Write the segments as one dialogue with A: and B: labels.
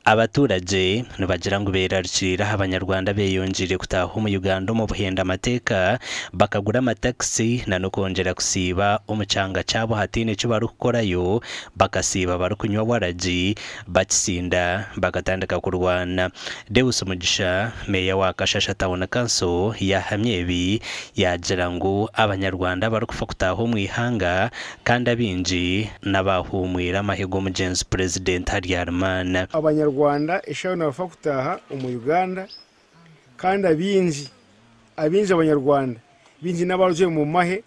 A: Abaturage nibagira ngu beerarikiriire aha Banyarwanda abeeyongyeire kutaaha omu Uganda omu buhenda amateeka bakagura amatakisi n'okwongyera kusiiba omu kyanga kyabo hataine eki barikukorayo bakasiiba barikunywa waragi bakisinda bakatandika kurwana. Deus Mugisha, Meeya wa Kashasha Town Council yaahamya ebi yaagira ngu Abanyarwanda abarikufa kutaaha omu ihanga kandi abaingi n'abahuumwire amahe g'omugyenzi Purezidenti Habyarimana.
B: Abanyarwanda eshaaha yoona nibafa kutaaha omu Uganda kandi abaingi abaingi abanyarwanda baingi n'abarugire omu mahe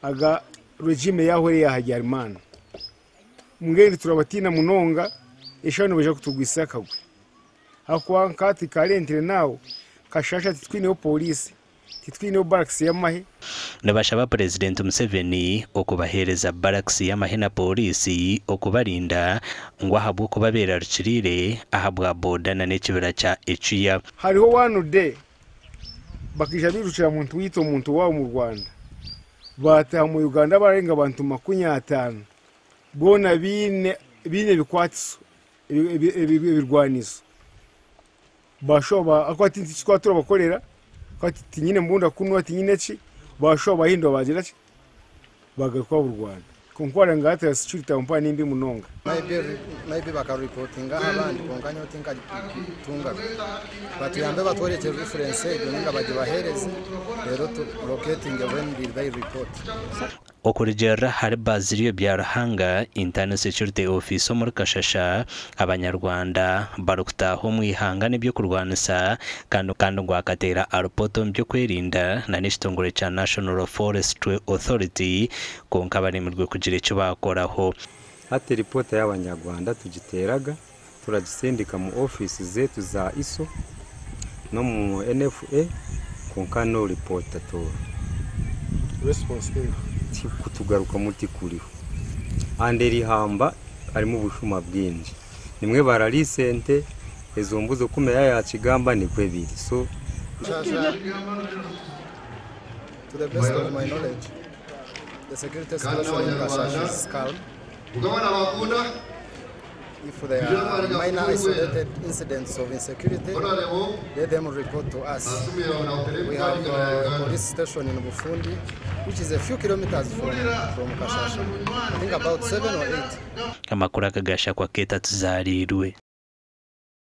B: aga regime eyahweire eya Habyarimana. Mbwenu turabatiina munonga eshaaha yoona nibaija kutugwisa akagwe ahakuba nka hati currently now Kashasha titwineyo pooriisi. Titwineho barakisi y'amahe.
A: Nibashaba Purezidenti Museveni okubaheereza barakisi y'amahe na pooriisi okubarinda ngu ahabw'okuba berarukiriire ahabwa boda na n'ekibira kya Echuya.
B: Hariho one day bakaija bairukira muntu waitu omuntu waabo omu Rwanda baataaha omu Uganda bararenga abantu makunyataano boona baine baine ebikwatiso ebirwaniso. Baashuba ahakuba tihaine eki twaba turabakorera ahakuba tinyine mbunda kunwa tinyine ki, baashuba baahindura baagira ki, baagaruka Burwana. Kwonka wareeba ngu hati security aho mpaho nimbi munonga.
C: Maybe bakareportinga aha abandi kwonka nyowe tinkagitungaga. Batuyambe batworekye reference egyo ninga bagibahereze reero tu locatinge when did they report.
A: Okurugiirira ahari Bazilio Byaruhanga, Internal Security Officer omuri Kashasha, Abanyarwanda barikutaaha omu ihanga n'eby'okurwanisa kandi kandi ngu akateera arupoota omu by'okwerinda na n'ekitongore kya National Forestry Authority kwonka baremirwe kugira eki baakoraho.
D: Hati ripoota y'Abanyarwanda tugiteeraga, turagisindika mu ofiisi zetu za ISO n'omu NFA kwonka no report at all.
B: Response teriho.
D: Tikutugarukamu tikuriho. And eri ihamba harimu obushuma bwingi. Nimwe barariisa ente, ezo mbuzi oku meya yakigamba nikwe biri. So.
C: To the best of my knowledge, the security situation in Kashasha is calm. If there are minor isolated incidents of insecurity, let them report to us. We have a police station in Bufundi, which is a few kilometers from Kashasha. I think about 7 or 8.
A: Amakuru aka gashakwa Keeta Tuzaariirwe.